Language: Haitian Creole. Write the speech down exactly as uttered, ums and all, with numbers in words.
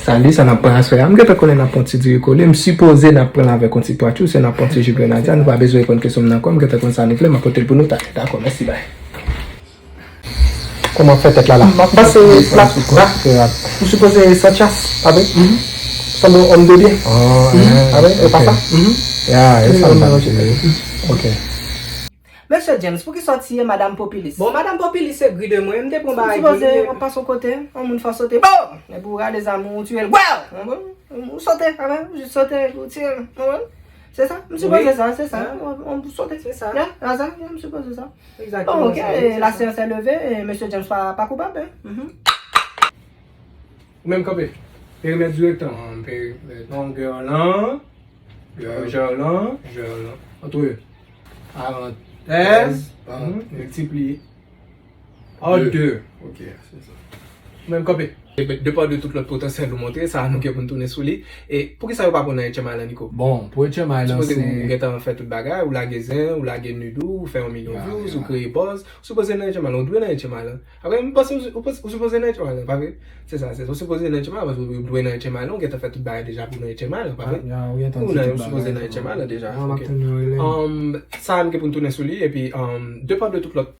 Sali, sa n ap pran aswè a? M gentan konnen n ap pran ti diri kole. M sipoze n ap pran l avèk yon ti pwa tchou, se n ap pran ti ji grenadya. Nou pa bezwen reponn kesyon m nan ankò. M gentan konn sa nou vle, m ap pote l pou nou. Talè, dakò, mèsi, bay. Kòman fè tèt la la? M ap pase plat la. M sipoze Sanchas, pa vre? Sanble yon òm de byen. Pa vre? E pa sa? Ya, e sa m ap di. Ok. Mesye James, poukisa w tiye Madam Popilis? Bon, Madam Popilis se gri de mwen, m te pran bagay gri. M sipoze w ap pase yon kote, yon moun fè w sote. Bon! Epi w rale zam ou, ou tiye l. Waw! Ou sote, pa vre? Ou jis sote, ou tiye l. Se sa? M sipoze sa, se sa. Ou sote. Se sa. Ya, la sa, ya, m sipoze sa. Bon, ok, la séance est levée, e Mesye James pa, pa koupab, hein. Ou menm kanpe. Perimèt direktè an, perimèt longè lan, lajè lan, lajè lan. Antre parantèz, multipliye pa de. Ok, se sa. Ou menm kanpe. E ben, de pa de tout lòt potansyèl ou montre, sa a nou gen pou n tounen sou li. E poukisa yo pa pran nan H M I lan, Nico? Bon, pou H M I lan, se. Sipoze ou gentan fè tout bagay, ou lage zen, ou lage nud ou, ou fè yon milyon views, ou kreye buzz. Ou sipoze nan H M I lan, ou dwe nan H M I lan. Apre, m panse ou, ou, ou sipoze nan H M I lan, pa vre? Se sa, se sa. Ou sipoze nan H M I lan, paske ou dwe nan H M I lan, ou gentan fè tout bagay deja pou nan H M I lan, pa vre? Ou sipoze nan H M I lan deja. Ok. Um, sa a m gen pou n tounen sou li, epi, um, de pa de tout lòt